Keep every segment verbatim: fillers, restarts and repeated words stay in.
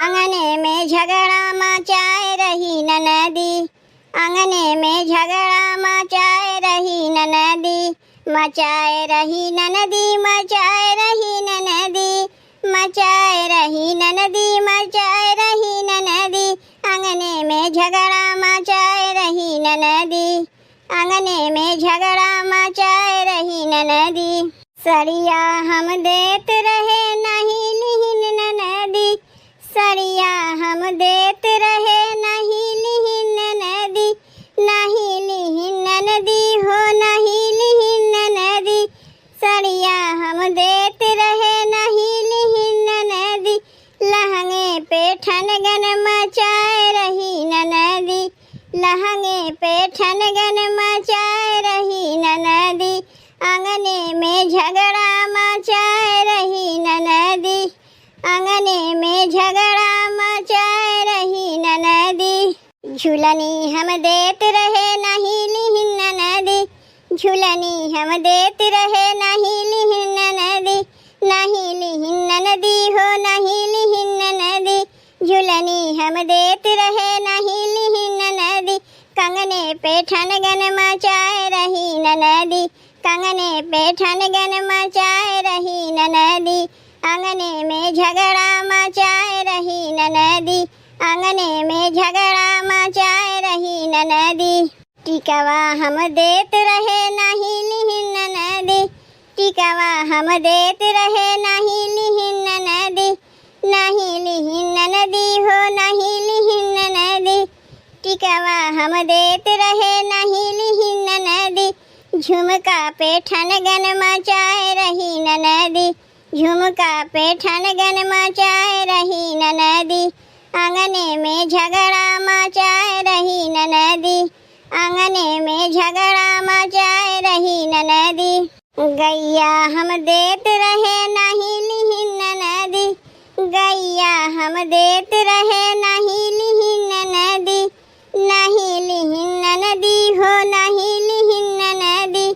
आंगने में झगड़ा मचाए रही ननदी, आंगने में झगड़ा मचाए रही ननदी, मचाए रही ननदी, मचाए रही ननदी, मचाए रही ननदी, मचाए रही ननदी, आंगने में झगड़ा मचाए रही ननदी, आंगने में झगड़ा मचाए रही ननदी। सड़िया हम देत रहे नाही लिहिन ननदी, सड़िया हम देत रहे नाही लिहिन ननदी, नाही लिहिन ननदी हो नाही लिहिन ननदी। सड़िया हम देत रहे नाही लिहिन ननदी, लहंगे पे ठनगन मचाए रही ननदी, लहंगे पे ठनगन मचाए रही ननदी, आंगने में झगड़ा मचाए रही ननदी, आंगने में झगड़ा मचाए रही ननदी। झुलनी हम देत रहे नाही लिहिन ननदी, झुलनी हम देत रहे नाही लिहिन ननदी, नाही लिहिन ननदी हो नाही लिहिन ननदी। झुलनी हम देत रहे नाही लिहिन ननदी, कंगने पे ठनगन मचाए रही ननदी, कंगने पे ठनगन मचाए रही ननदी, आंगने में झगड़ा मचाए रही ननदी, आंगने में झगड़ा मचाए रही ननदी। टिकवा हम देत रहे नाही लिहिन ननदी, टिकवा हम देत रहे नाही लिहिन ननदी, नाही लिहिन ननदी हो नाही लिहिन ननदी। टिकवा हम देत रहे नाही लिहिन ननदी, झुमका पे ठनगन मचाए रही ननदी, झुमका पे ठनगन मचाए रही ननदी, आंगने में झगड़ा मचाए रही ननदी, आंगने में झगड़ा मचाए रही ननदी। गैया हम देत रहे नाही लिहिन ननदी, गैया हम देत रहे नाही लिहिन ननदी, नाही लिहिन ननदी हो नाही लिहिन ननदी।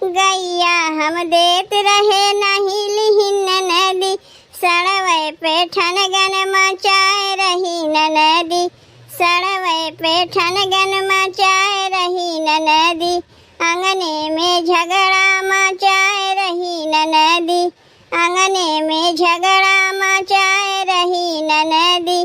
गैया हम देत रहे नाही लिहिन ननदी, सड़वे पे ठनगन मचाए रही ननदी, सड़वे पे ठनगन मचाए रही ननदी, आंगने में झगड़ा मचाए रही ननदी, आंगने में झगड़ा मचाए रही ननदी।